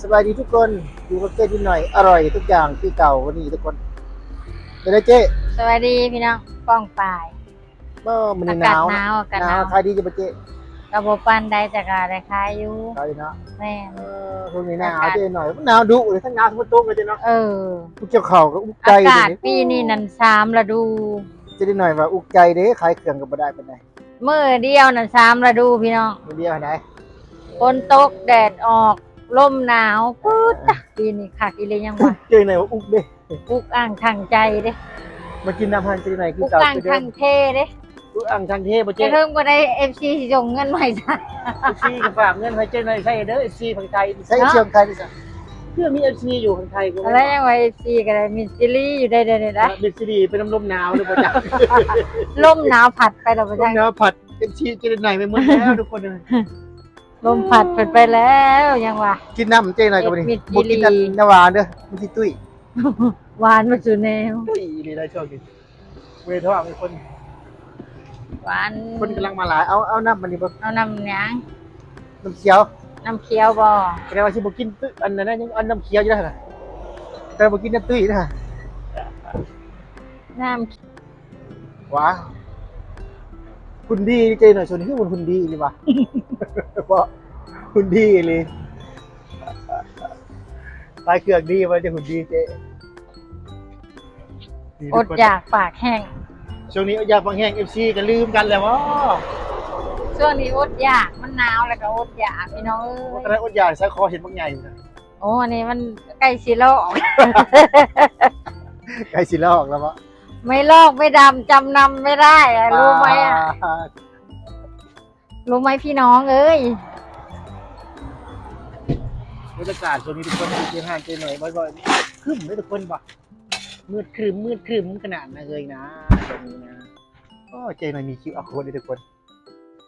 ສະບາຍດີທຸກຄົນ ຢູ່ກັບເຈ້ດິນໜ້ອຍ ອະຮ່ອຍທຸກຢ່າງຄືເກົ່າ. ວັນນີ້ທຸກຄົນ ເປັນໃດເຈ້? ສະບາຍດີພີ່ນ້ອງປ້ອງປາຍ. ບໍ່ ມື້ນີ້ໜາວ ອາກາດໜາວ ອາກາດໜາວ. ຂາຍດີຢູ່ບໍ່ເຈ້? ກໍບໍ່ປານໃດ ແຕ່ກໍໄດ້ຂາຍຢູ່. ຂາຍຢູ່ເນາະ. ແມ່ນ. ເອີ ຊ່ວງນີ້ໜາວເຈ້ໜ້ອຍ ມັນໜາວດຸເລີຍ ທັງໜາວທັງຝົນຕົກເລີຍເຈົ້າເນາະ. ເອີ ຜູ້ກ່ຽວເຂົ້າກໍອຸກໃຈ. ອາກາດປີນີ້ນັ້ນສາມລະດູ. ເຈ້ໜ້ອຍວ່າອຸກໃຈເດ້ ຂາຍເຄື່ອງກໍບໍ່ໄດ້ປານໃດ. ມື້ດຽວນັ້ນສາມລະດູພີ່ນ້ອງ. ມື້ດຽວຫັ້ນໃດ ຝົນຕົກ ແດດອອກ ລົມໜາວ. ປຶດຕະ ປີນີ້ຄັກອີ່ຫຼີຍັງວ່າ. ເຈ້ໜ້ອຍວ່າອຸກເດ້ ອຸກອັ່ງທັງໃຈເດ້. ມາກິນນ້ຳຮ້ານເຈ້ໜ້ອຍຄືເກົ່າ. ອຸກອັ່ງທັງເທເດ້. ອຸກອັ່ງທັງເທບໍ່ເຈ້? ເທິງບໍ່ໄດ້ ເອັຟຊີ ສົ່ງເງິນມາໃຫ້ຊະ. ເອັຟຊີກໍຝາກເງິນໃຫ້ເຈ້ໜ້ອຍໃຊ້ເດີ ເອັຟຊີຝັ່ງໄທ. ໃຊ້ເອຟຊີຝັ່ງໄທນີ້ຊະ ຄືມີເອັຟຊີຢູ່ຝັ່ງໄທ. ແລ້ວຍັງວ່າເອັຟຊີກໍໄດ້ມິດຊີລີຢູ່ໄດ໋ ດຽວນີ້ນະ. ມິດຊີລີໄປນຳລົມໜາວເລີຍບໍ່ຈັກ. ລົມໜາວພັດໄປແລ້ວບໍ່ຈັກ. ລົມໜາວພັດ ເອັຟຊີ ເຈ້ໜ້ອຍໄປໝົດແລ້ວທຸກຄົນເອີຍ. ລົມພັດເພິ່ນໄປແລ້ວຍັງວ່າ. ກິນນ້ຳເຈ້ໜ້ອຍກໍບໍ່ໄດ້ ບໍ່ກິນອັນນ້ຳຫວານເດີ ມັນຊິຕຸ້ຍ. ຫວານໝົດສູ່ແນວ. ຕຸ້ຍອີ່ຫຼີໄດ໋ຊ່ວງນີ້. ເວທ້ອງຄົນ ຫວານ ຄົນກຳລັງມາຫຼາຍ. ເອົາ ເອົານ້ຳອັນນີ້ບໍ່? ເອົານ້ຳຫຍັງ? ນ້ຳຂຽວ. ນ້ຳຂຽວບໍ່? ແຕ່ວ່າຊິບໍ່ກິນ ອັນນັ້ນນະ ຍັງອັນນ້ຳຂຽວຢູ່ນະ ແຕ່ບໍ່ກິນນ້ຳຕຸ້ຍນະ. ນ້ຳ ວ້າວ ຫຸ່ນດີເຈ້ໜ້ອຍ ຊ່ວງນີ້ຄືຫຸ່ນດີອີ່ຫຼີຫວາ? ບໍ່ ຫຸ່ນດີອີ່ຫຼີ. ຂາຍເຄື່ອງດີ ວ່າຈະຫຸ່ນດີເຈ້. ອົດຢາກປາກແຫ້ງ. ຊ່ວງນີ້ອົດຢາກປາກແຫ້ງ ເອັຟຊີກໍລືມກັນແລ້ວບໍ? ຊ່ວງນີ້ອົດຢາກ ມັນໜາວແລ້ວກໍອົດຢາກພີ່ນ້ອງເອີຍ. ໂອ້ ຂະໜາດອົດຢາກໃສ່ຄໍເຫັນບັກໃຫຍ່. ໂອ້ ອັນນີ້ມັນໃກ້ຊິລອກ ໃກ້ຊິລອກແລ້ວບໍ? ໄມ່ລອກໄມ່ດຳ ຈຳນຳໄມ່ໄດ້ ອາ ຮູ້ໄໝອະ? ຮູ້ໄໝພີ່ນ້ອງເອີຍ? ບັນຍາກາດຊ່ວງນີ້ທຸກຄົນ ຢູ່ທີ່ຮ້ານເຈ້ໜ້ອຍ ບໍ່ ບໍ່ ຄຶ້ມເດ້ທຸກຄົນ ບໍ່ ມືດຄຶ້ມ ມືດຄຶ້ມຂະໜາດນັ້ນເລີຍນະ ຊ່ວງນີ້ນະ. ໂອ້ ເຈ້ໜ້ອຍມີຄິວອາໂຄດເດ້ທຸກຄົນ.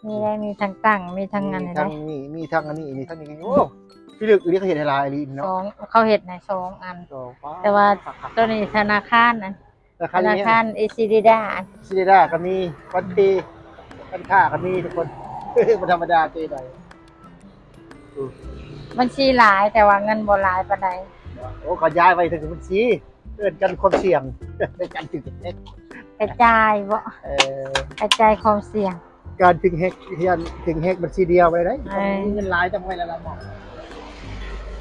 ມີໄດ້ ມີທັງຕັ້ງ ມີທັງອັນນີ້ ມີທັງອັນນີ້ ມີທັງອັນນີ້ ນີ້ທັງນີ້. ໂອ້ ພິລຶກອີ່ຫຼີ ເຂົາເຮັດໃຫ້ຫຼາຍອີ່ຫຼີເນາະ. ສອງ ເຂົາເຮັດໃຫ້ສອງອັນ ສອງ ແຕ່ວ່າໂຕນີ້ທະນາຄານ ທະນາຄານ ທະນາຄານ ເອຊີດີດາ ເອຊີດີດາກໍມີ ຄອນເພ ຮ້ານຄ້າກໍມີທຸກຄົນ. ບໍ່ທຳມະດາເຈ້ໃດ. ບັນຊີຫຼາຍ ແຕ່ວ່າເງິນບໍ່ຫຼາຍປານໃດ. ໂອ້ ກໍຍ້າຍໄວ້ເຖິງບັນຊີ ເອີ້ນກັນຄວາມສ່ຽງ ໃນການຖືກແຮັກ ກະຈາຍບໍ? ເອີ ກະຈາຍຄວາມສ່ຽງ ການຖືກແຮັກ ຢ້ານຖືກແຮັກບັນຊີດຽວໄວ້ໄດ໋. ເອີ ມີເງິນຫຼາຍຈຳໄວ້ແລ້ວລະເນາະ.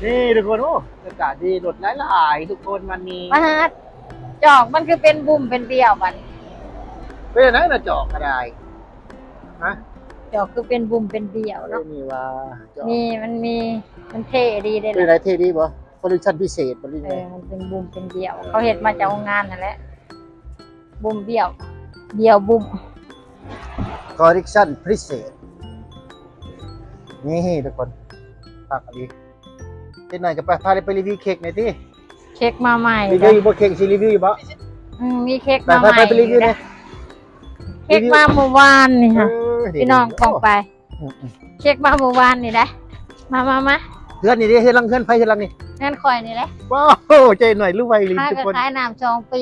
ນີ້ທຸກຄົນ ໂອ້ ອາກາດດີ ລົດຫຼາຍໆທຸກຄົນ. ວັນນີ້ມາຫາຈອກ ມັນຄືເປັນບຸ້ມເປັນບ້ຽວບັດນີ້ ເປັນຈັ່ງໃດນະ ຈອກກໍໄດ້ ຮະ? ຈອກຄືເປັນບຸ້ມເປັນບ້ຽວເນາະ. ເອີ ນີ້ວ່າຈອກ ນີ້ມັນມີ ມັນເທ່ດີເດ້ ເປັນໃດ ເທ່ດີບໍ່? ຄໍເລັກຊັນພິເສດບໍ່ ຫຼື ເອີ ມັນເປັນບຸ້ມເປັນບ້ຽວ ເຂົາເຮັດມາຈາກໂຮງງານຫັ້ນແຫຼະ. ບຸ້ມບ້ຽວ ບ້ຽວບຸ້ມ ຄໍເລັກຊັນພິເສດ. ນີ້ທຸກຄົນ ຄັກອີ່ຫຼີ. ເຮັດໜ້ອຍກໍໄປ ພາໄປຣີວິວເຄັກໜ່ອຍຕິ. ເຄັກມາໃໝ່ ຣີວິວຢູ່ບໍ່? ເຄັກຊິຣີວິວຢູ່ບໍ່? ອືມ ມີເຄັກມາໃໝ່ ໄປ ໄປຣີວິວແດ່. ເຄັກມາມື້ວານນີ້ຫະ ເອີ ພີ່ນ້ອງປ້ອງປາຍ. ອືມໆ ເຄັກມາມື້ວານນີ້ໄດ໋. ມາ ມາ ມາ ເຮືອນນີ້ເດ້ ເຮືອນຫຼັງ ເຮືອນໃຜ ເຮືອນຫຼັງນີ້? ເຮືອນຂ້ອຍນີ້ແຫຼະ. ວ້າວ ເຈ້ໜ້ອຍລວຍອີ່ຫຼີທຸກຄົນ ຂາຍນ້ຳສອງປີ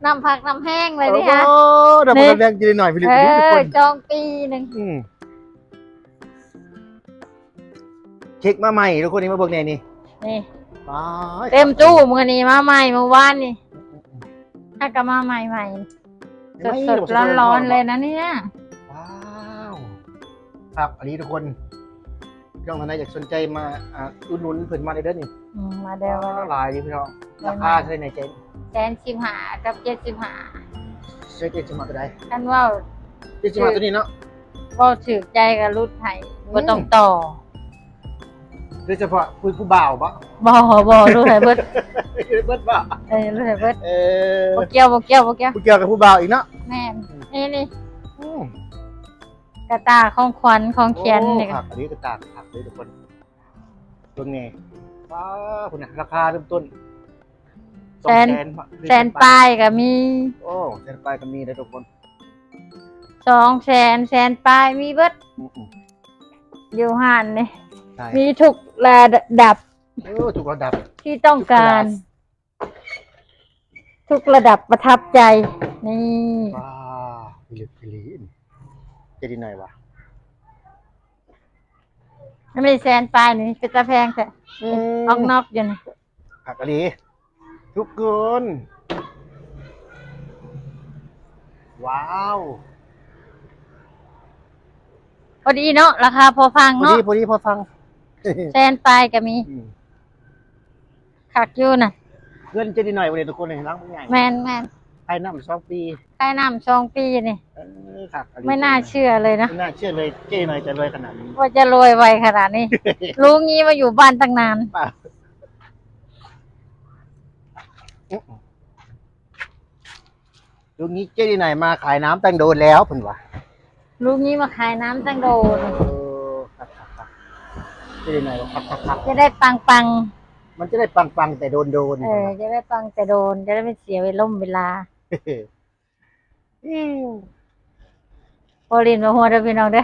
ນ້ຳພັກນ້ຳແຮງເລີຍເດ້. ໂອ້ ນ້ຳພັກນ້ຳແຮງເຈ້ໜ້ອຍ ເອີ ສອງປີໜຶ່ງ. ອືມ ເຄັກມາໃໝ່ທຸກຄົນ ນີ້ມາເບິ່ງແດ່ນີ້ ນີ້ ວ້າວ ເຕັມຕູ້ມື້ນີ້ ມາໃໝ່ມື້ວານນີ້ ຫາກະມາໃໝ່ໆ ສົດໆຮ້ອນໆເລີຍນະເນຍ. ວ້າວ ຄັກອີ່ຫຼີທຸກຄົນ. ນ້ອງທ່ານໃດຢາກສົນໃຈມາ ອາ ອຸດໜູນເພິ່ນມາໄດ້ເດີນີ້. ອືມ ມາແລ້ວ ຫຼາຍຢູ່ພີ່ນ້ອງ. ລາຄາເທົ່າໃດແດ່ເຈ້? ແສນສິບຫ້າກັບເຈັດສິບຫ້າ. ເຈັດສິບຫ້າໂຕໃດ? ຄັນເວົ້າ ເຈັດສິບຫ້າໂຕນີ້ເນາະ ເວົ້າຖືກໃຈກໍຫຼຸດໃຫ້ ອືມ ບໍ່ຕ້ອງຕໍ່. ໂດຍສະເພາະຜູ້ ຜູ້ບ່າວບໍ? ບໍ່ ບໍ່ ຫຼຸດໃຫ້ເບິດ ເບິດບໍ? ເອີ ຫຼຸດໃຫ້ເບິດ. ເອີ ບໍ່ກ່ຽວ ບໍ່ກ່ຽວ ບໍ່ກ່ຽວ ບໍ່ກ່ຽວກັບຜູ້ບ່າວອີກເນາະ. ແມ່ນ ອືມ ນີ້ ນີ້ ອືມ ກະຕ່າຂອງຂວັນຂອງຂວັນ. ໂອ້ ນີ້ ຄັກ ອັນນີ້ກະຕ່າຄັກເດ້ທຸກຄົນ ເບິ່ງແດ່. ວ້າວ ພຸ້ນນະ ລາຄາເລີ່ມຕົ້ນ ແສນ ສອງແສນ ແສນປາຍກໍມີ. ໂອ້ ແສນປາຍກໍມີເດ້ທຸກຄົນ ສອງແສນ ແສນປາຍມີເບິດ. ອືມໆ ຢູ່ຮ້ານນີ້ ໃຊ່ ມີທຸກລະດັບ. ເອີ ທຸກລະດັບ ທີ່ຕ້ອງການ ທຸກລະດັບ ປະທັບໃຈ. ນີ້ ວ້າວ ພິລຶກອີ່ຫຼີ ເຈດີໜ້ອຍວ່າ ອັນນີ້ແສນປາຍນີ້ ເປັນຕາແພງແທ້. ອືມ ອອກນອກຢູ່ນີ້ ຄັກອີ່ຫຼີ ທຸກຄົນ. ວ້າວ ພໍດີເນາະ ລາຄາພໍຟັງເນາະ ພໍດີ ພໍດີພໍຟັງ. ແສນປາຍກໍມີ. ອືມ ຄັກຢູ່ນະ ເຮືອນເຈດີໜ້ອຍບໍ່ໄດ້ທຸກຄົນເລີຍ ຫຼັງບໍ່ໃຫຍ່. ແມ່ນໆ ຂາຍນ້ຳສອງປີ ຂາຍນ້ຳສອງປີນີ້. ເອີ ຄັກອີ່ຫຼີ ບໍ່ໜ້າເຊື່ອເລີຍນະ ບໍ່ໜ້າເຊື່ອເລີຍ ເຈດີໜ້ອຍຈະລວຍຂະໜາດນີ້ ວ່າຈະລວຍໄວຂະໜາດນີ້. ລຸງນີ້ມາຢູ່ບ້ານຕັ້ງນານ. ລຸງນີ້ເຈດີໜ້ອຍມາຂາຍນ້ຳຕັ້ງໂດນແລ້ວເພິ່ນວ່າ ລຸງນີ້ມາຂາຍນ້ຳຕັ້ງໂດນ. ເອີ ຄັກໆໆ ເຈດີໜ້ອຍວ່າຄັກໆໆ ຈະໄດ້ປັງໆ ມັນຈະໄດ້ປັງໆແຕ່ໂດນໆ. ເອີ ຈະໄດ້ປັງແຕ່ໂດນ ຈະໄດ້ໄມ່ເສຍເວລົມເວລາ. ບໍ່ຫຼິ້ນບໍ່ຫົວເດີພີ່ນ້ອງເດີ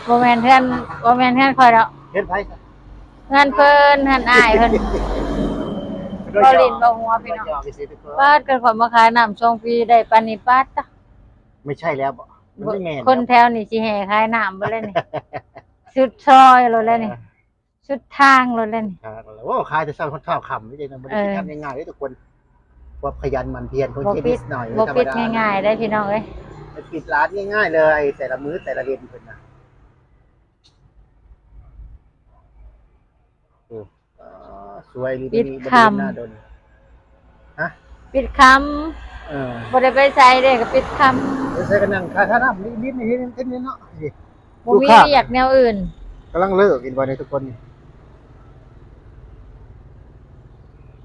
ບໍ່ແມ່ນເຮືອນ ບໍ່ແມ່ນເຮືອນຂ້ອຍດອກ. ເຮືອນໃຜ? ເຮືອນເພິ່ນ ເຮືອນອ້າຍເພິ່ນ. ບໍ່ຫຼິ້ນບໍ່ຫົວພີ່ນ້ອງ. ປາດ ຄັນຂ້ອຍມາຂາຍນ້ຳສອງປີໄດ້ປານນີ້ ປາດຕະ. ບໍ່ໃຊ່ແລ້ວບໍ? ມັນບໍ່ແມ່ນ ຄົນແຖວນີ້ຊິແຫ່ຂາຍນ້ຳເບິດແລ້ວນີ້ ສຸດຊອຍໂລດແລ້ວນີ້. ເອີ ສຸດທາງໂລດແລ້ວນີ້. ໂອ້ ຂາຍແຕ່ເຊົ້າຮອດເຊົ້າຄ່ຳນີ້ເດ້ ບໍ່ໄດ້ ເອີ ປິດຮ້ານງ່າຍໆເດ້ທຸກຄົນ. ຄວາມຂະຫຍັນໝັ່ນພຽນຂອງເຈດີໜ້ອຍ ບໍ່ປິດງ່າຍໆເດ້ພີ່ນ້ອງເອີຍ. ໄປປິດຮ້ານງ່າຍໆເລີຍ ແຕ່ລະມື້ແຕ່ລະເວັນເພິ່ນນະ. ໂອ້ ສວຍອີ່ຫຼີ ປິດຄ່ຳ. ຮະ? ປິດຄ່ຳ. ເອີ ບໍ່ໄດ້ໄປໃສເດ້ ກໍປິດຄ່ຳ. ໄປໃສກໍນັ່ງຂາຍ ຂາຍນ້ຳ ລິນ ລິນນີ້ເຫັນເຕັມນີ້ເນາະ. ບໍ່ມີວຽກແນວອື່ນ. ກຳລັງເລີກເຫັນບໍ່ນີ້ທຸກຄົນນີ້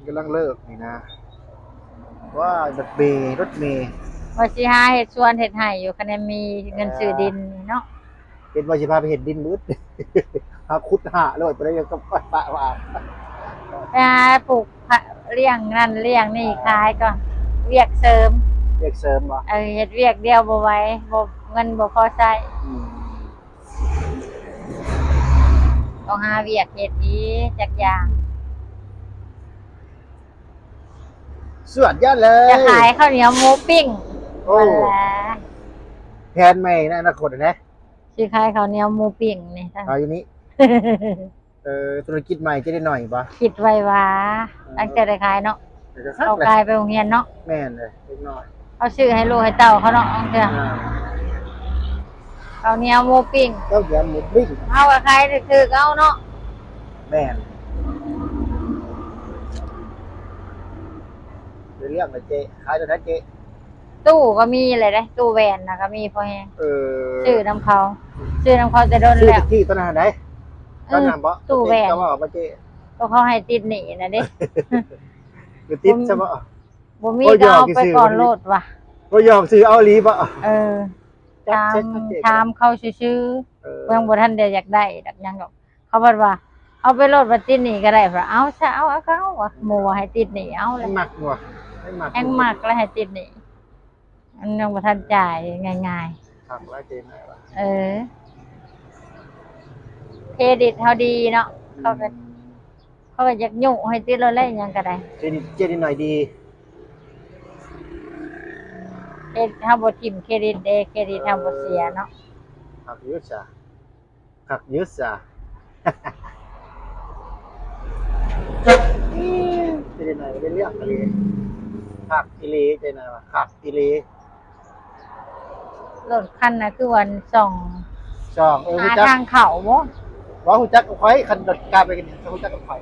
ກຳລັງເລີກນີ້ນະ. ວ້າ ລົດເມ ລົດເມ ວ່າຊິຫາເຮັດສວນເຮັດໄຮ່ຢູ່ ຄັນແມ່ນມີເງິນຊື້ດິນນີ້ເນາະ. ເອີ ເຫັນວ່າຊິພາໄປເຮັດດິນມື້ອື່ນ ຫາຂຸດຫາໂລດ ບໍ່ໄດ້ກໍປະວ່າ ໄປຫາປູກ ລ້ຽງນັ້ນລ້ຽງນີ້ຂາຍກ່ອນ ວຽກເສີມ. ວຽກເສີມບໍ? ເອີ ເຮັດວຽກດຽວບໍ່ໄຫວ ບໍ່ ເງິນບໍ່ພໍໃຊ້. ອືມ ຕ້ອງຫາວຽກເຮັດອີກຈັກຢ່າງ. ສວດຍອດເລີຍ ຈະຂາຍເຂົ້າໜຽວໝູປີ້ງ. ໂອ້ ແຜນໃໝ່ໃນອະນາຄົດນະ ຊິຂາຍເຂົ້າໜຽວໝູປີ້ງນີ້ ຂາຍຢູ່ນີ້. ເອີ ທຸລະກິດໃໝ່ຈະໄດ້ໜ້ອຍບໍ່? ຄິດໄວ້ວ່າ ເອີ ຫຼັງຈາກໄດ້ຂາຍເນາະ ເອີ ເອົາກາຍໄປໂຮງຮຽນເນາະ. ແມ່ນເລີຍ ເດັກນ້ອຍ ເອົາຊື້ໃຫ້ລູກໃຫ້ເຕົ້າເຂົາເນາະ ເອົາເທື່ອ ອ່າ ເຂົ້າໜຽວໝູປີ້ງ ເຂົ້າໜຽວໝູປີ້ງ ເຮົາກໍຂາຍຖືກໆເອົາເນາະ. ແມ່ນ ໄດ້ເລື່ອງເລີຍເຈ້ ຂາຍໂຕໃດເຈ້? ຕູ້ກໍມີແຫຼະເດ້ ຕູ້ແວ່ນນະກໍມີພໍແຮງ. ເອີ ຊື້ນຳເຂົາ ຊື້ນຳເຂົາແຕ່ດົນແລ້ວ. ຊື້ຕະກີ້ຕອນນັ້ນໃດ໋ ເອີ ຕອນນັ້ນບໍ? ຕູ້ແວ່ນ ເຂົາເວົ້າບໍ່ເຈ້? ກໍເຂົາໃຫ້ຕິດໜີ້ນະເດ້ ໄປຕິດຊະບໍ? ບໍ່ມີ ກໍເອົາໄປກ່ອນໂລດວ່າ. ບໍ່ຢອກຊື່ ເອົາອີ່ຫຼີບໍ? ເອີ ຖາມ ຖາມເຂົາຊື່ໆ ເອີ ເບິ່ງບໍ່ທັນໄດ້ຢາກໄດ້ດອກຫຍັງດອກ. ເຂົາບັດວ່າ ເອົາໄປໂລດ ວ່າຕິດໜີ້ກໍໄດ້ ເອົາຊະ ເອົາ ເອົາ ເອົາ ໝູ່ວ່າໃຫ້ຕິດໜີ້ ເອົາແຫຼະ ແຮງມັກບໍ່ ແຮງມັກ ແຮງມັກແລ້ວໃຫ້ຕິດໜີ້ ມັນຍັງບໍ່ທັນຈ່າຍງ່າຍໆ. ຄັກຫຼາຍເຈນາຍວ່າ ເອີ ເຄຣດິດເຮົາດີເນາະ ອືມ ເຂົາກໍ ເຂົາກໍຢາກຍຸໃຫ້ຕິດໂລດແຫຼະ ຫຍັງກໍໄດ້ ເຄຣດິດ ເຄຣດິດໜ້ອຍດີ ເຮັດເຮົາບໍ່ຖິ້ມເຄຣດິດເດ້ ເຄຣດິດເຮົາບໍ່ເສຍເນາະ. ເອີ ຄັກຢູ່ຊະ. ຄັກຢູ່ຊະ ເປັນຈັ່ງໃດ ເປັນເລື່ອງອີ່ຫຼີ ຄັກອີ່ຫຼີ ເປັນຈັ່ງໃດວະ ຄັກອີ່ຫຼີ. ລົດຄັນນະຄືວ່າສ່ອງ ສ່ອງ ເອີ ຫາທາງເຂົ້າບໍ່? ບໍ່ຮູ້ຈັກກັບຂ້ອຍ ຄັນລົດກາໄປກັນນີ້ ຮູ້ຈັກກັບຂ້ອຍ.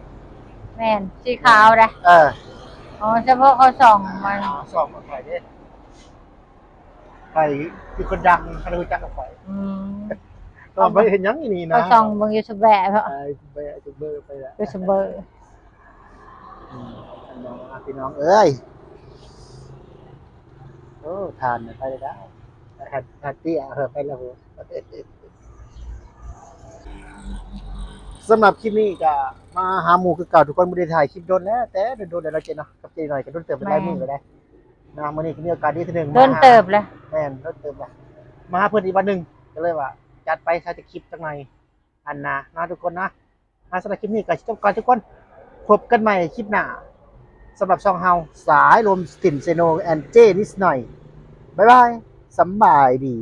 ແມ່ນ ສີຂາວເດ້. ເອີ ອໍ ສະເພາະເຂົາສ່ອງມັນ ສ່ອງກັບຂ້ອຍເດ້. ຂ້ອຍຄືຄົນດັງ ຄັນຮູ້ຈັກກັບຂ້ອຍ. ອືມ ກໍບໍ່ໄດ້ເຮັດຫຍັງອີ່ນີ້ນະ ເຂົາສ່ອງເບິ່ງຢູທູບເບີເນາະ ເອີ ຢູທູບເບີໄປລະ ຢູທູບເບີ. ອືມ ພີ່ນ້ອງເອີຍ ໂອ້ ທ່ານໄປແລ້ວ ທ່ານ ທ່ານເຕ້ຍ ເອີ ໄປແລ້ວ. ສຳລັບຄລິບນີ້ກໍມາຫາໝູ່ຄືເກົ່າ ທຸກຄົນ ບໍ່ໄດ້ຖ່າຍຄລິບດົນແລ້ວ ແຕ່ດົນໆແລ້ວເນາະ ເຈເນາະ ກັບເຈໜ້ອຍກໍດົນເຕີບ ແມ່ນ ຫຼາຍມື້ແລ້ວເດ້. ນະ ມື້ນີ້ກໍມີໂອກາດດີເທື່ອໜຶ່ງ ໂດນເຕີບແລ້ວ ແມ່ນ ໂດນເຕີບແລ້ວ ມາຫາເພິ່ນອີກວັນໜຶ່ງ ກໍເລີຍວ່າຈັດໄປ ຖ້າຈະຄລິບຈັກໜ່ອຍ ອັນນະເນາະ ທຸກຄົນເນາະ. ອ່າ ສຳລັບຄລິບນີ້ກໍຊິຈົບກ່ອນ ທຸກຄົນ ພົບກັນໃໝ່ຄລິບໜ້າ ສຳລັບຊ່ອງເຮົາ ສາຍລົມ Stin Seno and ເຈນິດໜ້ອຍ ບາຍບາຍ ສຳບາຍດີ.